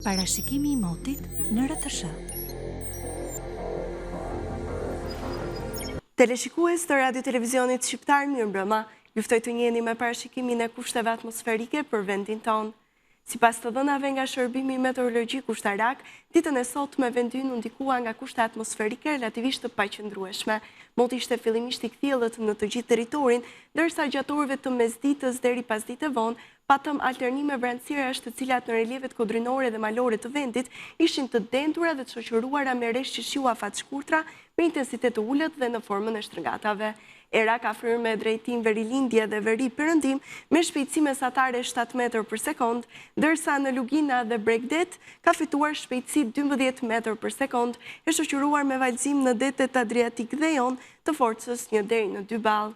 Parashikimi i motit në RTSH. Teleshikues të Radio Televizionit Shqiptar, mirëmbrëma. Ju ftoj të njiheni me parashikimin e kushteve atmosferike për vendin tonë. Sipas të dhënave nga Shërbimi Meteorologjik Ushtarak, ditën e sotme vendi ynë u ndikua nga kushte atmosferike relativisht të paqëndrueshme. Moti ishte fillimisht i kthjellët në të gjithë territorin, ndërsa gjatë orëve të mesditës deri pasdite vonë, patëm alternime vranësirash të cilat në relievet kodrinore dhe malore të vendit ishin të dendura dhe të shoqëruara me reshje shiu afatshkurtra me intensitet të ulët dhe në formën e shtrëngatave. Era ka fryrë me drejtim verilindje dhe veri-perëndim me shpejtësi mesatare 7 metër për sekondë, ndërsa në lugina dhe bregdet ka fituar shpejtësi 12 metër për sekondë, e shoqëruar me valëzim në detet Adriatik dhe Jon të forcës 1 deri në 2 ballë.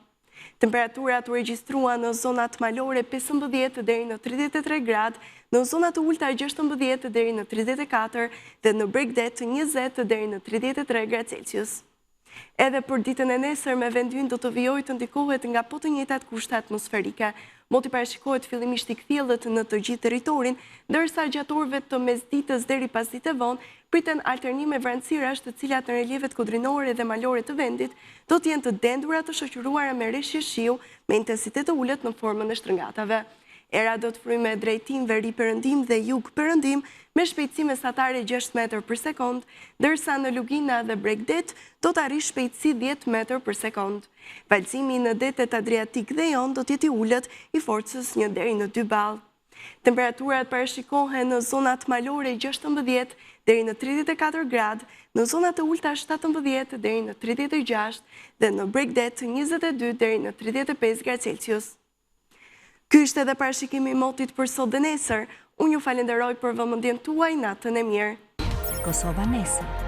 Temperaturat u regjistruan në zonat malore 15 deri në 33 gradë, në zona të ulëta 16 deri në 34 dhe në bregdet 20 deri në 33 gradë Celsius. Edhe për ditën e nesërme vendi ynë do të vijojë të ndikohet nga po të njëjtat kushte atmosferike. Moti parashikohet fillimisht i kthjellët në të gjithë territorin, ndërsa gjatë orëve të mesditës deri pasdite vonë priten alternime vranësirash të cilat në relievet kodrinore dhe malore të vendit do të jenë të dendura të shoqëruara me reshje shiu me intensitet të ulët në formën e shtrëngatave. Era do të fryjë me drejtim veri-perëndim dhe jug-perëndim me shpejtësi mesatare 6 metër për sekondë, ndërsa në lugina dhe bregdet do të arrijë shpejtësi 10 metër për sekondë. Valëzimi në detet Adriatik dhe Jon do të jetë i ulët, i forcës 1 deri në 2 ballë. Temperaturat parashikohen në zonat malore 16 deri në 34 gradë, në zonat e ulëta 17 deri në 36 dhe në bregdet 22 deri në 35 gradë Celsius. Ky ishte edhe parashikimi i motit për sot dhe nesër. Unë ju falenderoj për vëmendjen tuaj, natën e mirë. Kosova nesër.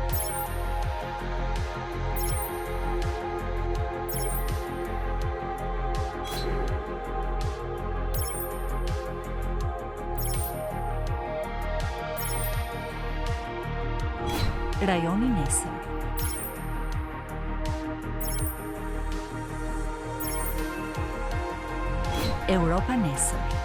Rajoni nesër. Europa nesër.